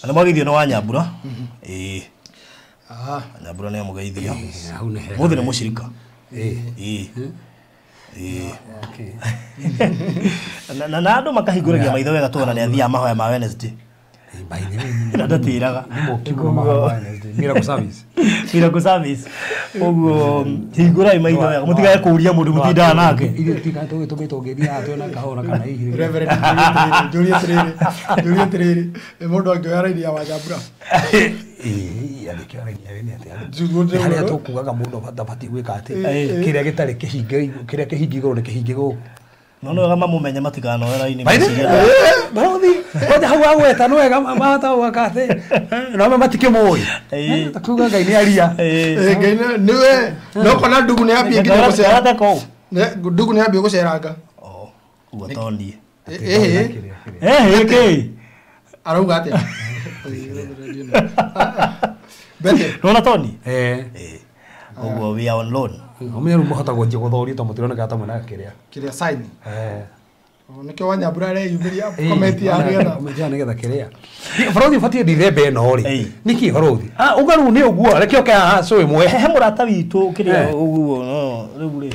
Na mwageithio nĩ wa Nyambura. Ĩĩ. Nyambura nĩ amũgeithia. Hau nĩ hega. Mũthĩ nĩ mũcirika. Ĩĩ. Ĩĩ. Ĩĩ. Okay. Na andũ makahingũragia maitho wega tuona nĩ athiaga mahoya ma Wednesday. By the way, Na ndatĩraga. nĩ mũki mũno mahoya ma Wednesday. Miracle service. Miracle service. Ũguo hingũrai maitho wega mũtigae kũũria mũndũ mũtindaga nake. Ithuĩ tũtikae tũgĩtũmĩtwo ũngĩthiaga twĩna kahũra kana hihi. Reverend, njũrie atĩrĩrĩ, njũrie atĩrĩrĩ, nĩ mũndũ angĩoya raini ya Wanyambura? Ĩĩ, angĩkĩoya raini ya nĩ atĩa? Njuguo Nĩ harĩa ndĩrona. tũkugaga mũndũ ndabatiĩ gwĩka atĩ Ĩĩ. kĩrĩa gĩtarĩ kĩhinge kĩrĩa kĩhinge igũrũ nĩ kĩhinge gũkũ. No nĩ wega mamũmenye matikanoe raini. By the way, barothi kwanja hau agweta nĩ wega mahota gwaka atĩ no matikĩmũĩ. Ĩĩ. Ta kuga Ngai nĩ aria. Ĩĩ. Ĩĩ, Ngai nĩwe no kona ndugu nĩ ambie nginya gũcera. Gate kũu. Ndugu nĩ ambie gũceranga. Oh, ũguo to niĩ. Ĩĩ, Eh, ĩkĩ. arauga atĩa? Bete. Nona Tony? Eh. Ĩĩ. Ũguo we are on loan. Ũmenye rĩu mũhota gũthiĩ gũthorio tondũ mũtironeka ta mwĩna kĩrĩa. Kĩrĩa sign. Eh. Nĩkĩo Wanyambura areyumĩria comment ya nĩgetha. Comment ya nĩgetha kĩrĩa. Barothi ũbatiĩ ndithemba ĩno rĩ. Ĩĩ. Nĩkĩ barothi? Ah, uga rĩu nĩ ũguo reke ũke haha cũ ĩmwe. He mũrata witũ kĩrĩa Eh. ũguo no rĩu rĩ.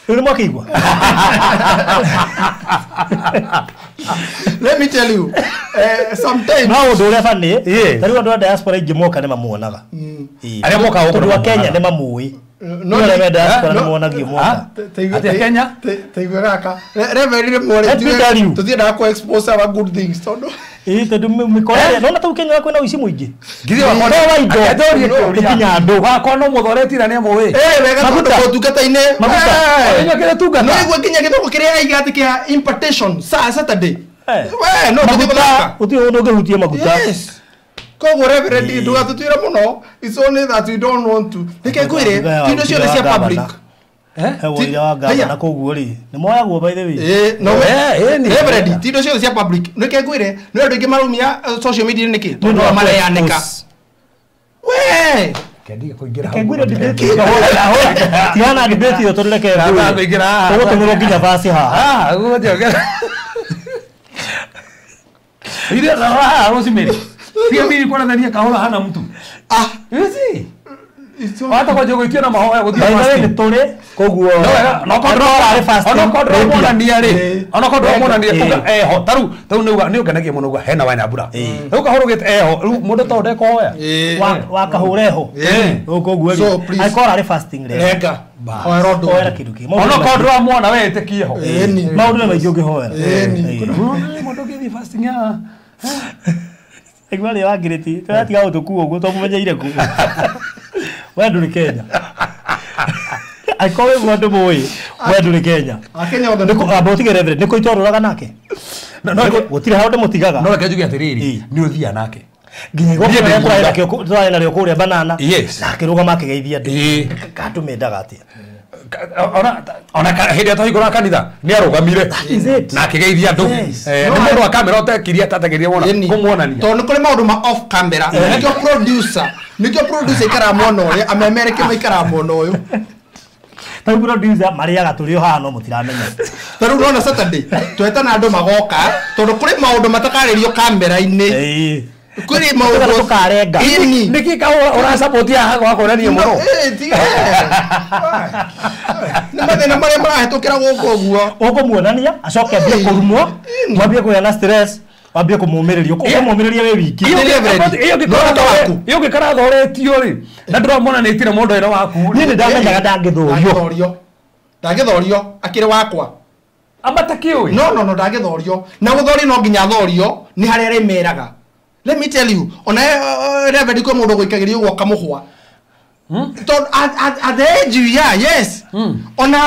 Rĩu nĩ mwakĩigua? Let me tell you, sometimes No ũndũ ũrĩa bani, Ĩĩ. ta rĩu andũ a diaspora aingĩ moka nĩ mamuonaga. Ĩĩ. Arĩa mokaga gũkũ Tondũ nĩ a Kenya mamuonaga. nĩ mamũĩ. No No arĩa me diaspora no- nĩ monagio moka. Atĩa Kenya? Taigua gaka. Reverend rĩmwe Let me tell you. rĩ tũthiendaga kũ expose our good things tondũ Ĩĩ tondũ mĩkora ĩrĩa nona tau Kenya kwĩna ũici mũingĩ. Ngithĩ wakwa No wa indo. Ndũrie kĩũria. Nginya andũ. Wakwa no mũthoretira nĩ amũĩ. Eh, wega tondũ Maguta. ũtungata-inĩ. Maguta. Eh. Inyuĩ kĩrĩ tungata. No igua nginya gĩthũngũ kĩrĩa aiga atĩ kĩa impartation sa Saturday. Eh. We no tũthiĩ Maguta gũthaka. gũtirĩ ũndũ ũngĩhutia maguta. Yes. Koguo Reverend ndũgatũtuĩre mũno. It's only that we don't want to. Reke ngwĩre Maguta ti indo ciothe cia wa public. gavana. Eh? He woira wa Haya. gavana koguo rĩ nĩ moyagwo by the way. Eh, no Eh, eh, ni- Reverend ti indo ciothe cia public. Reke ngwĩre nĩ andũ aingĩ marumia social media nĩkĩ? Tondũ wa mareanĩka. expose. We. Kendige kũingĩra hau. Reke ngwĩre debate ĩyo. Tigana debate ĩyo tondũ reke Ngwĩre. ngwĩre. Kũingĩra haha. Tũgũtũmĩrwo nginya basi haha. Ah, ũguo njoke. Ile na raha Rosemary. Pia mimi nilikuwa nadhania kahora hana mtu. Ah, Isi. it's only- Hata kwa jogo itia na mahoya gũthiĩ By the way fasting. nĩ tũrĩ koguo No wega, no ko arĩ fasting. Ono ko ndĩramuonania rĩ. Ĩĩ. Ono ko ndĩramuonania Ĩĩ. kuga eho. Taru taru nĩ uga nĩ ũngenagia mũno uga hena Wanyambura. Ĩĩ. Rĩu kahũrũ gĩte eho. Rĩu mũndũ to ndekohoya. Eh. Wakahũra eho. Eh. Koguo rĩ So, please. angĩkorwo arĩ fasting rĩ. Renga. Hoera ũndũ. Hoera kĩndũ kĩ. Ono ko ndĩramuona we ĩtĩkie ho. Ĩni. Maũndũ nĩ maingĩ ũngĩhoera. Ĩni. Ĩĩ. Mũndũ ũngĩthiĩ fasting ya. Igua rĩ wa ngirĩti tũratiga gũtũkua ũguo twamũmenyeire kũ. We ndũrĩ Kenya. Angĩkorwo wĩ mũndũ mũĩ we ndũrĩ Kenya. Akenya othe Nĩkũ amba ũtige Reverend nĩkũ itwarũraga nake? No no Gũtirĩ handũ mũtigaga. no reke njuge atĩrĩrĩ Ĩĩ. nĩ ũthiaga nake. Nginya Niĩ igongona ndĩ rĩrĩa tũrarĩ nakĩo tũrarĩ narĩo kũrĩa banana. Yes. Na akĩrũgama akĩgeithia andũ. Ĩĩ. Katũmendaga atĩa? Ona hĩndĩ ĩrĩa twahingũra kanitha nĩ arũgamire is it. na akĩgeithia andũ. Yes. Eh, nĩ mũndũ wa kamera ũtekirie atategerie wona Ĩni. kũmuonania. Tondũ nĩ kũrĩ maũndũ ma off camera. Nĩkĩo producer, nĩkĩo producer aikaraga mwena ũrĩa, amemereke maikaraga mwena ũyũ. Tarĩu producer marĩaga tũrĩ o haha no mũtiramenya. Ta rĩu ũrona Saturday, twetana andũ magoka, tondũ kũrĩ maũndũ matakarĩrio kamera-inĩ. Ĩĩ. Kũrĩ Tũkara maũndũ tũkarenga. Ĩni. Nĩkĩ kahũra ũrasupport haha gwa kuonania mũno? Eh, tiga. Nĩ mathĩna marĩa marahĩtũkĩra gũkũ ũguo. Ũkũmuonania acoke ambie kũrumwo mwambie kũgĩa na stress wambie kũmũmĩrĩria ũkũmũmĩrĩria wĩ wiki. Ĩyo Reverend, Ĩyo no ta waku. ĩyo ũngĩkora thoretio rĩ na ndũramuonanĩtie na mũndũ wĩra waku Niĩ nĩ ndamenyaga ndangĩthũrio. Ndangĩthorio. Ndangĩthorio akĩrĩ wakwa. amatakĩũĩ No no no ndangĩthorio. Na gũthorio no nginya athorio nĩ harĩa arĩmeraga. Let me tell you, ona Reverend kwĩ mũndũ gũikagĩria ũguo akamũhũa. Tondũ at the age you are, yes. Ona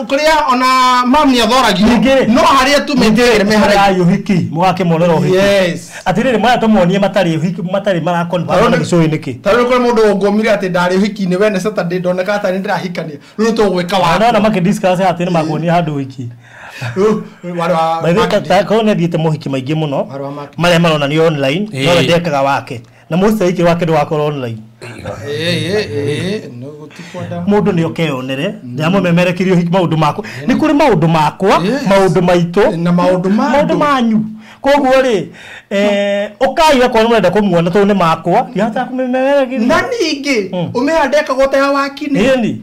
kũrĩa ona mam nĩ athoragio. Ningĩ-rĩ, No harĩa tu metĩkĩre me harĩa. Harĩa ũhiki mũgakĩmonera ũhiki. Yes. Atĩrĩrĩ mwaya tũmonie matarĩ ũhiki matarĩ marakonfirm na gĩcũĩ nĩkĩ. Ta rĩu kũrĩ mũndũ ũngũmire atĩ ndarĩ ũhiki-inĩ wene Saturday ndoneka ta nĩ ndĩrahikania. Rĩu tũgwĩka Na waku. nona makĩdiscuss atĩ nĩ makuonia handũ ũhiki. Rĩu warĩ wa By the way, marketing. ta korwo nĩ athiĩte mohiki maingĩ mũno Warĩ wa marketing. marĩa maronanio online Ĩĩ. nowe ndekaga wake na most aingĩ wake ndũgakorwo online. Ĩĩ, ĩĩ, ĩĩ, no gũtikwenda. Mũndũ nĩ okeyonere ndĩramũmemerekirie ũhiki maũndũ makwa nĩ kũrĩ maũndũ makwa Yes. maũndũ maitũ Na maũndũ ma maũndũ andũ. manyu. Koguo rĩ ũkai okorwo mũrenda kũmuona tondũ nĩ makwa ndihota kũmĩmemerekia. Na ningĩ ũmĩhande ĩkagwo ya wakini. Ĩni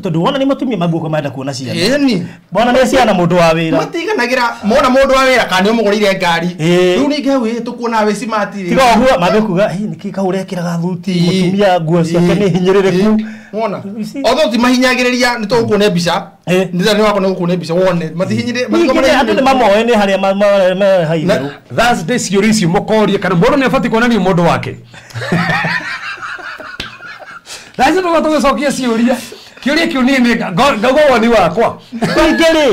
tondũ wona nĩ mũtumia maguoka marenda kuona ciana. Ĩni. Bona nĩ ciana mũndũ wa wĩra. Matiganagĩra mona mũndũ wa wĩra kana nĩ ũmũgũrĩire ngari. Rĩu ningĩ hau tũkuona wĩ smart rĩ. Tiga ũguo mambe kuga nĩkĩ kau ũrekĩraga thuti mũtumia nguo ciake nĩ hinyĩrĩrĩku. Wona. Although ti mahinyagĩrĩria nĩ tũgũkuonia mbica. Nĩ wakwa nĩ gũkuonia mbica wone. Matihinyĩrĩria. Andũ nĩ mamoe nĩ harĩa haitherũ. Thursday ciũria icio mũkorie kana mũndũ nĩ abatiĩ kuonania mũndũ wake. Thursday tũgoka tũgĩcokia ciũria. Kĩũria kĩu niĩ nĩ ngauga woni wakwa. Ningĩ rĩ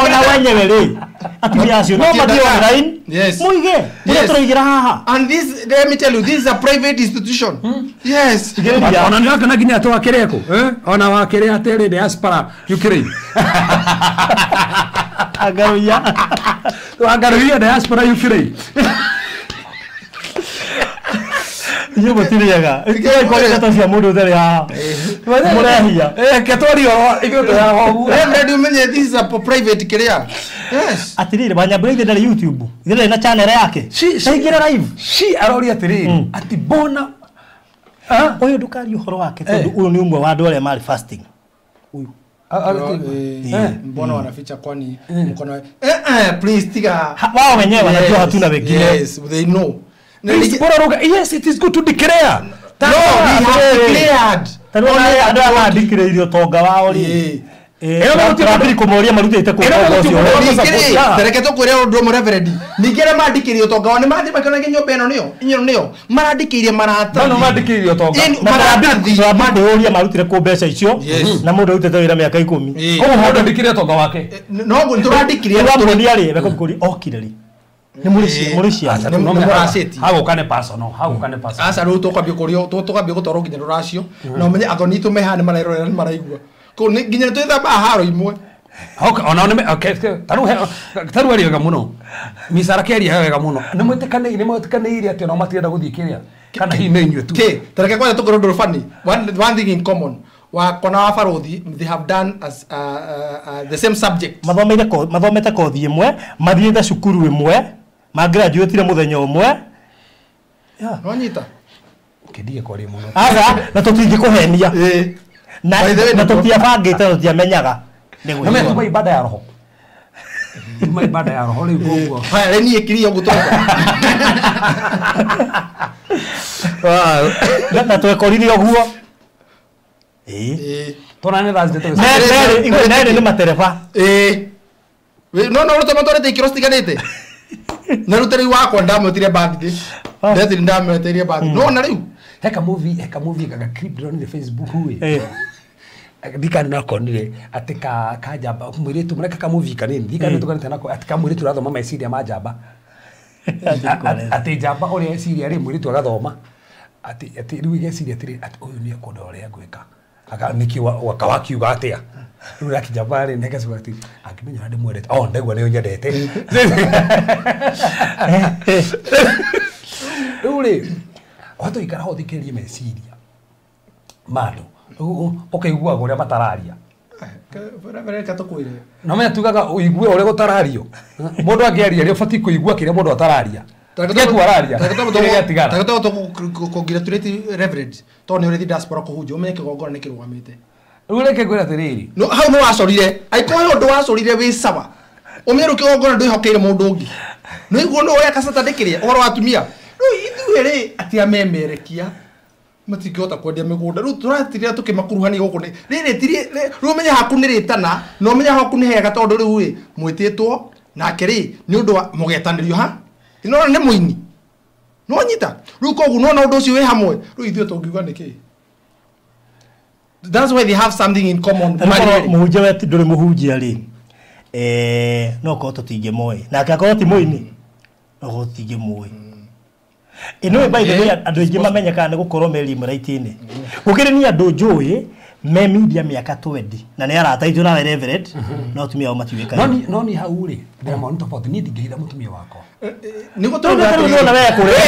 ona wenyewe rĩ atumia acio no mathiĩ online. Muige ũrĩa tũraigĩra haha. And this, let me tell you, this is a private institution. Yes. Ona nĩ wakena nginya atĩ wakĩrĩa kũ? Ona wakĩrĩa atĩrĩ diaspora Ukraine. Angaruia. Angaruia diaspora Ukraine. Inyuĩ mũtirĩaga. Itigakorwo ndeto cia mũndũ ũtarĩ haha. Mũrehia. Ketwaria ithuĩ twĩ haha ũguo. Reverend umenye this is a private kĩrĩa. Yes. Atirĩrĩ Wanyambura ithe ndarĩ YouTube. Ithe ndarĩ na channel yake. Taingĩra live. She aroria atĩrĩrĩ ati mbona ũyũ ndũkarie ũhoro wake tondũ ũyũ nĩ ũmwe wa andũ arĩa marĩ fasting. Ũyũ. Mbona wanaficha kwani mkono please tiga. Wao wenyewe wanajua hatuna wengine. Yes, they know. Yes, it is good to declare. No, we have declared. Andũ aya mandĩkĩrĩirie ũtonga wao rĩ. Tũrambĩrĩria kũmoria marutĩte kũ ũtonga ũcio. Ningĩ rĩ, reke tũkwĩre ũndũ ũmwe Reverend. Ningĩ arĩa mandĩkĩrĩirie ũtonga wao nĩ mathiĩ makĩonagia nyũmba ĩno nĩyo, ĩno nĩyo. Marandĩkĩirie maratathi. No, mandĩkĩrĩirie ũtonga. Maratathi. Tũrambĩrĩria marutire kũ mbeca icio na mũndũ arutĩte wĩra mĩaka 10. Koguo mũndũ andĩkĩre ũtonga wake. No, tũrandĩkire. Tũramuonia rĩ, reke ngũrie okire rĩ. Nĩ mũrĩ ciana. Nĩ mũracĩtie. Hagũka nĩ personal, hagũka nĩ personal. Aca rĩu tũkwambia kũrio, tũkwambia gũtwarwo nginya rũracio. Na ũmenye athoni itũ me haha nĩ marerorera nĩ maraigua. Kũu nginya twĩthambaga haro imwe. Okay, ona nĩ okay, taru aria wega mũno. Misara kĩaria wega mũno. Nĩ mwĩtĩkanĩire, nĩ mwĩtĩkanĩire atĩ ona matirenda gũthiĩ kĩrĩa. Kana hihi nĩ inyuĩ tu. Kĩ, ta reke kwanja tũkorwo ũndũ funny. One thing in common. Wakwa na wa Barũthi, they have done as the same subject. Mathomete kothi ĩmwe, mathiĩte cukuru ĩmwe, magraduatire mũthenya ũmwe. No nyita. Kĩndige kwaria mũno. Aca, na tũtingĩkũhenia. Na tũtiabangĩte tũtiamenyaga. Nĩ tuma ibada ya roho. Tuma ibada ya roho rĩu koguo. Haya, rĩ niĩ kĩria ũguo tũrauga. Na twekorire ũguo. Tuonane Thursday tũgĩcoka. Merĩ nĩ matereba. No no rute matwarĩte ikĩro citiganĩte. Na rute rĩu wakwa ndamwĩtire birthday. Ndetire ndamwĩtire birthday. No na rĩu heka movie kaga clip ndĩronire Facebook ĩ. Ndikani nakonire atĩ ka njamba mũirĩtu mũreka ka movie kanini ndikani tũkanĩte nako atĩ ka mũirĩtu ũrathoma meciria ma njamba. Atĩ njamba ũrĩa eciria rĩ mũirĩtu agathoma. Atĩ rĩu igeciria atĩrĩ atĩ ũyũ nĩ ekwenda ũrĩa ngwĩka. Aka niki wakawakiuga atia rĩu rakijamba rĩ nĩgaciuga atĩ angĩmenya ũrĩa ndĩmwendete oh ndaigua nĩ ũnyendete. Rĩu rĩ wahota gũikara ho ũthikĩrĩrie meciria ma andũ ũkaiguaga ũrĩa matararia. No menya tugaga ũigue ũrĩa gũtarario. Mũndũ angĩaria rĩ ũbatiĩ kũigua kĩrĩa mũndũ atararia. Congratulate Reverend tondũ nĩ ũrĩthi diaspora kũhunjia ũmenye kĩgongona nĩ kĩrũgamĩte. Rĩu reke ngwĩre atĩrĩrĩ. No hau nĩ wacorire angĩkorwo he ũndũ wacorire wĩ sawa ũmenye rĩu kĩgongona ndwĩhokeire mũndũ ũngĩ. Nĩ ũiguo nĩ ũreka Saturday kĩrĩa ũhoro wa atumia. Rĩu ithuĩ rĩ atĩ amemerekia matingĩhota kwendia mĩgũnda rĩu tũratirĩra tũkĩmakuruhania gũkũ nĩ rĩrĩ ti rĩu ũmenye haku nĩ rĩtana na ũmenye haku nĩ hega tondũ rĩu rĩ mwĩtĩtwo nake rĩ nĩ ũndũ wa mũgetanĩrio ha no nĩ mũini no nyita rĩu koguo no ũndũ ũcio wĩ hamwe rĩu ithuĩ tũngiuga nĩkĩ. That's why they have something in common. Mũhunjia we ndũrĩ mũhunjia rĩ no korwo tũtingĩmoĩ nake akorwo ti mũini no korwo tũtingĩmũĩ. Ĩno by the way andũ aingĩ mamenyekaga nĩ gũkorwo me limelight-inĩ. Gũkĩrĩ ni andũ njũĩ me media mĩaka 20 na nĩ arata aitũ nawe Reverend no atumia ao matiũĩkaine. No ni hau rĩ ndĩra maũndũ tofauti niĩ ndingĩhitha mũtumia wakwa. Nĩguo tondũ we kũrĩa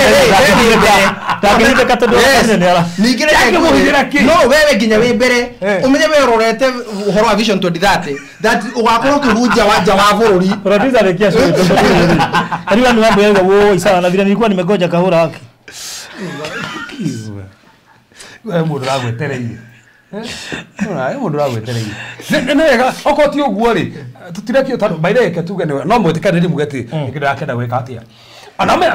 Ndakĩhithĩka tondũ nĩ ara. Ningĩ Ndakĩmũhithĩra kĩ? No wewe nginya wĩ mbere ũmenye we ũrorete ũhoro wa Vision 2030 that ũgakorwo ũkĩhunjia wanja wa bũrũri. Producer rekia show. Karibu ni mambo yangu woi sawa na vile nilikuwa nimegoja kahura wake. We mũndũ ũragwetereire. Ora, mũndũ ũragwetereire. Nĩ wega okorwo ti ũguo rĩ, tũtirekio tondũ by the way tuge nĩ no mwĩtĩkanĩrie muge atĩ nĩkĩo ndĩrakĩenda gwĩka atĩa. Ana me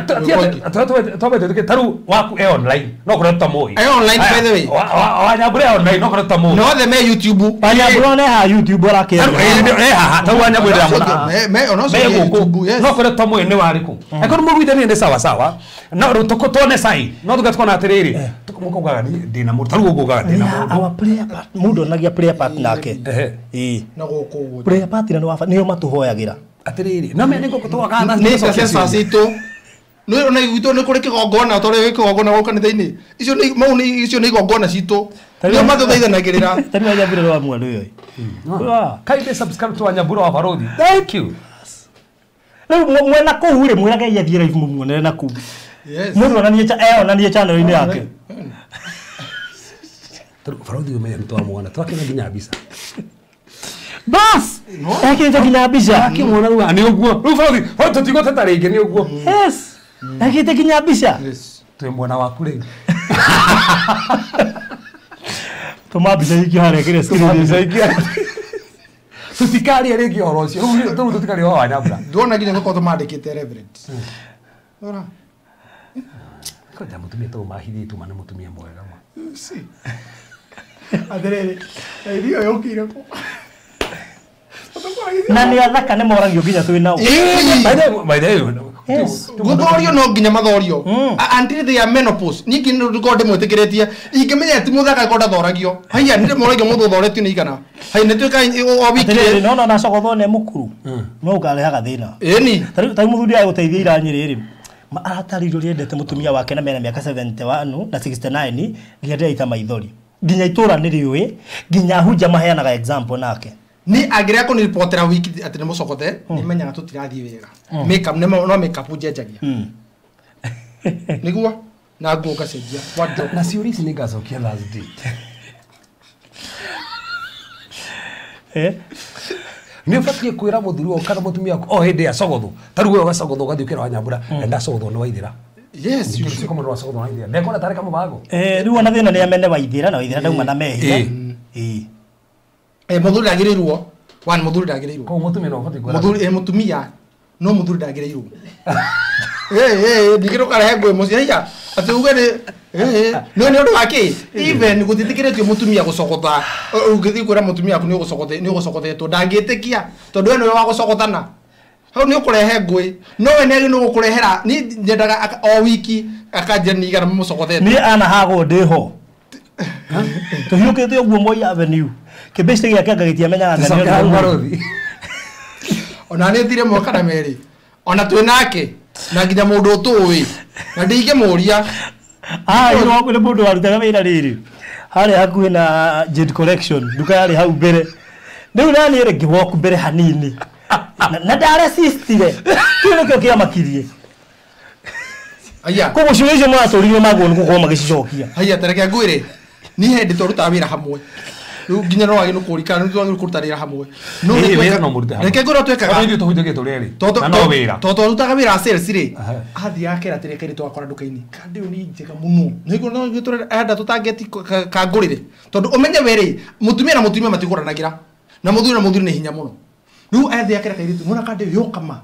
twambe taru waku e online no kũrĩa tũtamũĩ. E online by the way. Wa Nyambura e online no kũrĩa tũtamũĩ. No othe me YouTube. Wa Nyambura ne ha YouTube ũrakĩaria. E haha taru wa Nyambura ndĩramũona. Me ona Me gũkũ no kũrĩa tũtamũĩ nĩ warĩkũ. Angĩkorwo mũruithania nĩ sawa sawa no rĩu tuone sai no tuge tukona atĩrĩrĩ mũkaugaga ndĩna mũndũ taru ũguo ugaga ndĩna mũndũ. Our prayer part mũndũ onagia prayer part nake. Ĩĩ. Na gũkũ ũguo. Prayer partner nĩo matũhoyagĩra. Atĩrĩrĩ no me nĩ ngũkũtwaga nĩ intercessors itũ. Nĩ ona gwitũ nĩ kũrĩ kĩgongona tondũ kĩgongona gũkũ kanitha-inĩ. Icio nĩ mau nĩ icio nĩ igongona citũ. Nĩo matũteithanagĩrĩra. Tarĩ wa Nyambura wa mwana ũyũ. Kindly subscribe to Nyambura wa Barothi. Thank you. Rĩu mwena kũu rĩ mwĩrage athiĩ live mũmuonere na kũu. Mũndũ onanie onanie channel-inĩ yake. Barothi ũmenye nĩ twamuona twakĩona nginya mbica. Bas! Ekĩrĩte nginya mbica. Akĩmuona rĩu nĩ ũguo. Rĩu Barothi, tũtigũteta rĩngĩ nĩ ũguo. Yes. Ekĩrĩte nginya mbica. Yes. Twĩ mwena waku rĩu. Tũma mbica ikio harĩa kĩrĩa screen. Mbica ikio. Tũtikaria rĩngĩ ũhoro ũcio. Rĩu tũtikaria ũhoro wa Nyambura. Nduona nginya gũkorwo tũmandĩkĩte Reverend. Ora. Kwenda mũtumia tũ mahithĩtwo ma nĩ mũtumia mwega ma. Si. Atĩrĩrĩ, irio yũkire kũ. Na nĩ athaka nĩ moragio nginya twĩ nao. By the way, gũthorio no nginya mathorio until they are menopause. Ningĩ nĩ ngorwo ndĩmwĩtĩkĩrĩtie ingĩmenya ti mũthaka ngorwo ndathoragio. Haiya nĩ ndĩmoragio mũndũ ũthoretio nĩ igana. Haiya nĩ tuĩka o wiki. Atĩrĩrĩ no na cogothwo nĩ mũkuru no ũkarehaga thĩna. Ĩni. Tarĩu mũthuri agũteithia ira Nyĩrĩ rĩ aratarĩirio ũrĩa endete mũtumia wake na mena mĩaka 71 na 69 nginya ndĩraita maithori. Nginya itũra nĩ rĩũĩ nginya hunja maheanaga example nake. Ni angĩrĩa kũniripotera wiki atĩ nĩ mũcogothe nĩ menyaga tũtirathiĩ wega. Makeup nĩ no makeup njenjagia. Nĩguo na nguo ngacenjia. Na ciũria ici nĩ ngacokia Thursday. Nĩ ũbatiĩ kwĩra mũthuri waku kana mũtumia waku o hĩndĩ ya cogothwo. Ta rĩu we ũgacogothwo ũgathiĩ ũkĩra wa Nyambura ndacogothwo nĩ waithĩra. Yes, you should. Mũndũ wacogothwo nĩ waithĩra. Ndekona tarĩ kamũbango. Rĩu ona thĩna nĩ amene waithĩra na waithĩra ndauma na mehia. Ĩĩ. Mũthuri ndagĩrĩirwo. One mũthuri ndagĩrĩirwo. Koguo mũtumia no ũbatiĩ kwĩra. Mũthuri mũtumia no mũthuri ndagĩrĩirwo. Ningĩ ndũkarehe ngũĩ mũciĩ haiya atĩ uge nĩ nĩ ũndũ wa kĩ even gũtiĩtĩkĩrĩtio mũtumia gũcogotha. Ũngĩthiĩ kwĩra mũtumia waku nĩ ũgũcogothetwo ndangĩtĩkia tondũ we nĩwe wa gũcogothana. Hau nĩ ũkũrehe ngũĩ no we nĩ gũkũrehera. Niĩ nyendaga o wiki akanjĩra nĩ igana mũcogothete. Niĩ anahagwo ndĩho. Tũhiũkĩte ũguo Moi Avenue. Kĩbĩcĩ gĩake anga gĩtiamenyaga ngani nĩ Barothi. Ona nĩ thire mwaka na merĩ. Ona twĩ nake na nginya mũndũ ũtũĩ na ndingĩmũria. Ino nĩ mũndũ warutaga wĩra rĩrĩ harĩa hakuhĩ na Jade Collection nduka yarĩ hau mbere. Rĩu naniĩ rĩ ngĩwalk mbere hanini na ndaresistire. Kĩu nĩkĩo kĩamakirie. Aya. Koguo ciũria icio maratũririe magwo nĩ gũkorwo magĩcicokia. Haiya ta reke ngwĩre niĩ hĩndĩ twarutaga wĩra hamwe. Rĩu nginya no wagĩ nĩ kũũria nĩ twagĩrĩirwo kũruta wĩra hamwe. No wĩra no mũrute hamwe. Reke ngwĩre twekaga. Tondũ ithuĩ tũhunjagia tũrĩ erĩ. Na no wĩra. Tondũ twarutaga wĩra wa sales rĩ. Athiaga akera atĩrĩ kairĩtu gakora nduka-inĩ. Kandi ĩyo nĩ njega mũno. Nĩguo no enda tũtangeti kangũrĩre. Tondũ ũmenye we rĩ, mũtumia na mũtumia matigũranagĩra. Na mũthuri na mũthuri nĩ hinya mũno. Rĩu athiaga akera kairĩtu, nĩwona kandi ĩyo yũkama.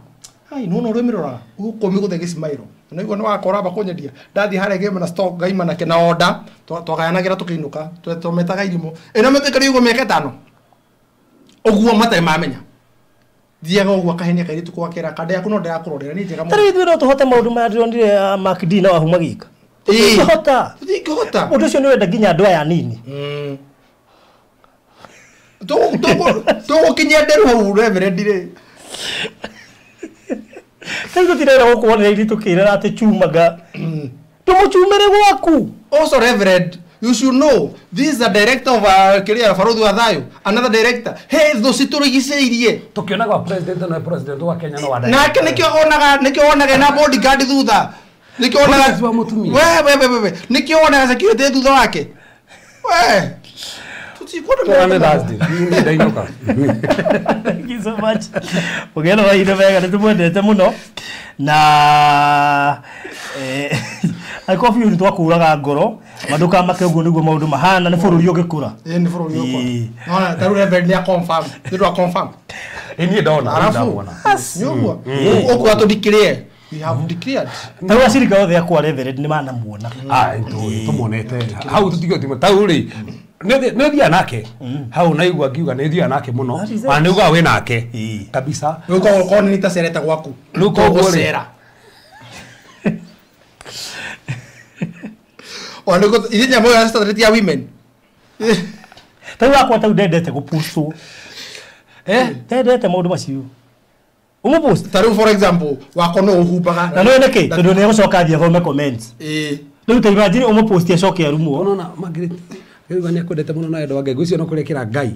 Ai nĩwona ũrĩa ũmĩroraga. Ũkũmĩgũtha gĩcimaĩro. Nĩguo nĩ wakora amba kũnyendia. Ndathiĩ harĩa ngĩma na stock ngaima nake na order twagayanagĩra tũkĩinũka twametaga irimũ. Ĩno mĩtĩkĩrio ũguo mĩaka ĩtano. Ũguo matarĩ mamenya. Thiaga ũguo akahenia kairĩtu gwakĩra kanda yaku no ndĩrakũrorera nĩ njega mũno. Tarĩu ithuĩ no tũhote maũndũ maya ndĩronire Mark D na Wahuma gĩka. Tũtingĩhota. Tũtingĩhota. Ũndũ ũcio nĩ ũrenda nginya andũ aya anini. Tũgũkinyia nderu hau Reverend rĩ. Rĩu tũtirera gũkũ ithuĩ tũkĩrera atĩ chumaga. Tũmũchumĩre gwaku. Also Reverend, you should know this is a director of kĩrĩa Barothi wa Thayo, another director. He thũ citũrigicĩirie. Tũkĩonaga wa president no president wa Kenya no wa nake nĩkĩo onaga na bodyguard thutha. Nĩkĩo wonaga Wa mũtumia. We nĩkĩo wonaga security thutha wake. We. Tũtikuona Tuonane Thursday. Niĩ ndainũka. Thank you so much. Mũgĩe na mahinda mega nĩ tũmwendete mũno na angĩkorwo biũ nĩ twakũraga ngoro ma ndũkamake ũguo nĩguo maũndũ mahana nĩ bũrũri ũgĩkũra. Ĩĩ nĩ bũrũri Ĩĩ. ũkũra. Nona ta rĩu Reverend nĩ confirm. Nĩ twa confirm. Ĩ niĩ ndona. Arabu. Ndamwona. Nĩ ũguo. Ũkuga tũ declare. We have declared. Ta rĩu acirika othe akwa Reverend nĩ manamuona. Ah, tũmuonete hau tũtigio tau rĩ nĩ thiaga nake hau naigua ngiuga nĩ thiaga nake mũno That is it. ona nĩ ugaga wĩ nake Ĩĩ. kabisa. Rĩu koguo nĩ ta cerete gwaku. Rĩu koguo rĩ. Tũgũcera. Ona nĩguo ithe nyamũ ĩyo ya ya women. Ta rĩu akwa tau ndendete gũpostwo. Ndendete maũndũ macio. Ũmũpost. Ta rĩu for example wakwa no ũhumbaga. Na nĩũĩ nĩkĩ? Tondũ nĩ egũcoka athiĩ athome comments. Ĩĩ. Rĩu ta imagine ũmũposti acoke arumwo. Ũnona Margaret rĩu nĩ akwendete mũno na wendo wa Ngai ngwĩciria no kũrekera Ngai.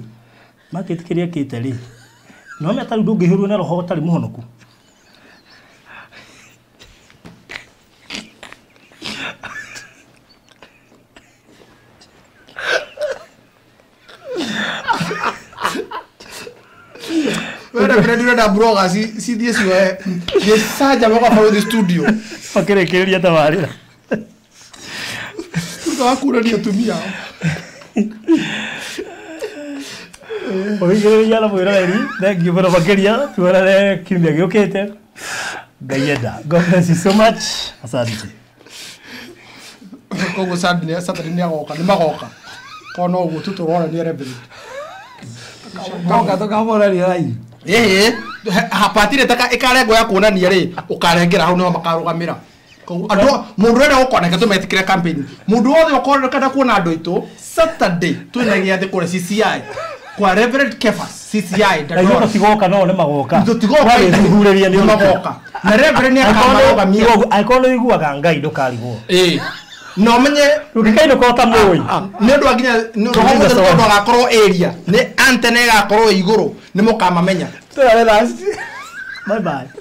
Market kĩrĩa kĩte rĩ. No me ta rĩu ndũngĩhũrwo na roho ũtarĩ mũhonoku. We Reverend ũrenda bloggers cithiĩ cioe gĩcanjama gwa Barũthi studio. Makĩrĩkĩrĩria tabarĩra. Thutha wa kũrania atumia ao. Ũthikĩrĩria na mwĩroreri, thank you mũno makĩria, tuonane kiumia gĩũkĩte. Ngai enda. God bless you so much. Asante. Koguo Saturday nĩ agoka, nĩ magoka. Korwo no ũguo tu tũronania Reverend. Toka tũkamũrania rai. Ĩĩ, habatire taka ĩkarengwo ya kuonania rĩ, ũkarengera hau nĩho makarũgamĩra. Koguo andũ mũndũ ũrenda gũkoneka tũmetĩkĩre campaign. Mũndũ wothe ũkorwo kuona andũ aitũ Saturday twĩna gĩathĩ kũrĩa CCI kwa Reverend Kefas CCI Na ithuĩ tũtigoka no nĩ magoka. Tũtigoka Twagĩthuthurĩria nĩ nĩ magoka. Na Reverend nĩ akamarũgamia. Angĩkorwo nĩ ũiguaga Ngai ndũkarigwo. Ĩĩ. Na ũmenye Ndũngĩkainũka ũtamũĩ. nĩ ũndũ wa nginya roho mũtheru tondũ agakorwo area nĩ antena ĩgakorwo ĩ igũrũ nĩ mũkamamenya. Tuonane Thursday. Bye bye.